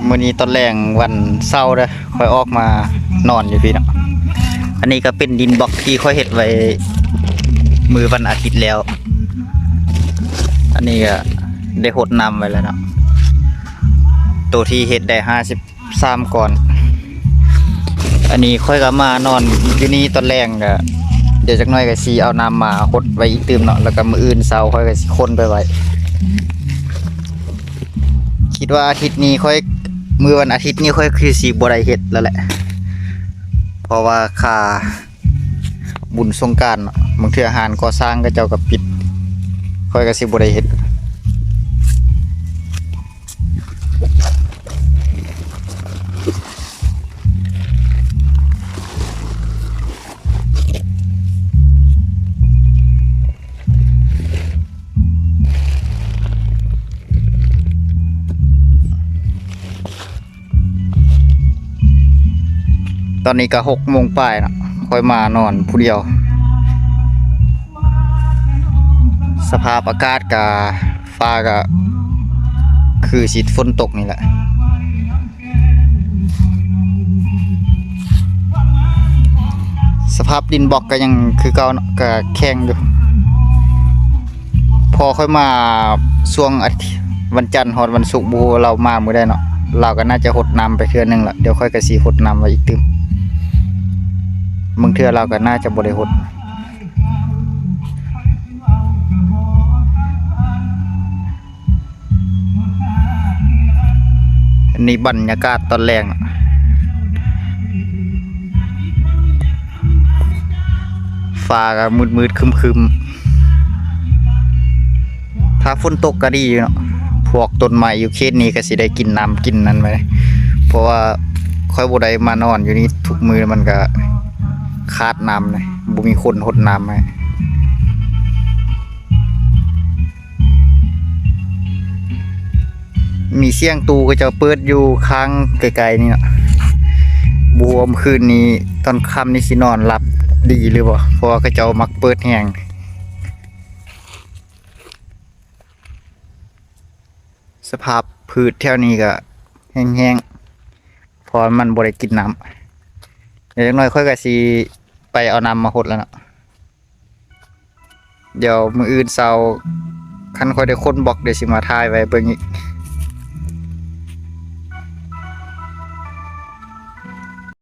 ມື້ນີ້ຕອນແລງວັນເສົາເດີ ຂ້ອຍອອກມານອນຢູ່ພີ້ເນາະ. ອັນນີ້ກໍເປັນດິນບລັອກທີ່ຂ້ອຍເຮັດໄວ້ມື້ວັນອາທິດແລ້ວ. ອັນນີ້ກໍໄດ້ຫົດນ້ຳໄວ້ແລ້ວເນາະ ໂຕທີ່ເຮັດໄດ້ຫ້າສິບ ສາມກ້ອນ. ອັນນີ້ຂ້ອຍກໍມານອນຢູ່ນີ້ຕອນແລງ ກໍດຽວຈັກໜ້ອຍກໍຊິເອົານ້ຳມາຫົດໄວ້ອີກຕື່ມເນາະ ແລ້ວກໍມື້ອື່ນເຊົ້າຂ້ອຍກໍຊິຂົນໄປໄວ້. ຄິດວ່າອາທິດນີ້ຂ້ອຍ ມື້ວັນອາທິດນີ້ຂ້ອຍຄືຊິບໍ່ໄດ້ເຮັດແລ້ວແຫຼະ ເພາະວ່າຄ່າບຸນສົງການເນາະ ບາງເທື່ອຮ້ານກໍ່ສ້າງເຂົາເຈົ້າກໍປິດ ຂ້ອຍກໍຊິບໍ່ໄດ້ເຮັດ. ຕອນນີ້ກໍຫົກໂມງປາຍເນາະ ຂ້ອຍມານອນຜູ້ດຽວ. ສະພາບອາກາດກະ ຟ້າກະຄືຊິຝົນຕົກນີ້ແຫຼະ. ສະພາບດິນບລັອກກະຍັງຄືເກົ່າເນາະ ກະແຂງຢູ່. ພໍຂ້ອຍມາຊ່ວງອາທິດ ວັນຈັນຮອດວັນສຸກ ບໍ່ຮູ້ວ່າລາວມາມື້ໃດເນາະ ລາວກໍໜ້າຈະຫົດນ້ຳໄປເທື່ອໜຶ່ງລະ ດຽວຂ້ອຍກໍຊິຫົດນ້ຳໄວ້ອີກຕື່ມ. ບາງເທື່ອລາວກໍໜ້າຈະບໍ່ໄດ້ຫົດ. ອັນນີ້ບັນຍາກາດຕອນແລງ ຟ້າກໍມືດໆຄຶ້ມໆ. ຖ້າຝົນຕົກກໍດີຢູ່ເນາະ ພວກຕົ້ນໄມ້ຢູ່ເຂດນີ້ກໍຊິໄດ້ກິນນ້ຳກິນນັ້ນໄປ ເພາະວ່າຂ້ອຍບໍ່ໄດ້ມານອນຢູ່ນີ້ທຸກມື້ ມັນກໍຂາດນ້ຳນະ ບໍ່ມີຄົນຫົດນ້ຳໃຫ້. ມີສຽງຕູ້ເຂົາເຈົ້າເປີດຢູ່ຂ້າງໄກໆນີ້ເນາະ. ບໍ່ຮູ້ວ່າມື້ຄືນນີ້ຕອນຄ່ຳນີ້ຊິນອນຫຼັບດີຫຼືບໍ່ ເພາະວ່າເຂົາເຈົ້າມັກເປີດແຮງ. ສະພາບພືດແຖວນີ້ກໍແຫ້ງໆ ເພາະວ່າມັນບໍ່ໄດ້ກິນນ້ຳ. ດຽວຈັກໜ້ອຍຂ້ອຍກໍຊິໄປເອົານ້ຳມາຫົດແລ້ວເນາະ. ດຽວມື້ອື່ນເຊົ້າ ຄັນຂ້ອຍໄດ້ຂົນບລັອກ ດຽວຊິມາຖ່າຍໄວ້ເບິ່ງອີກ.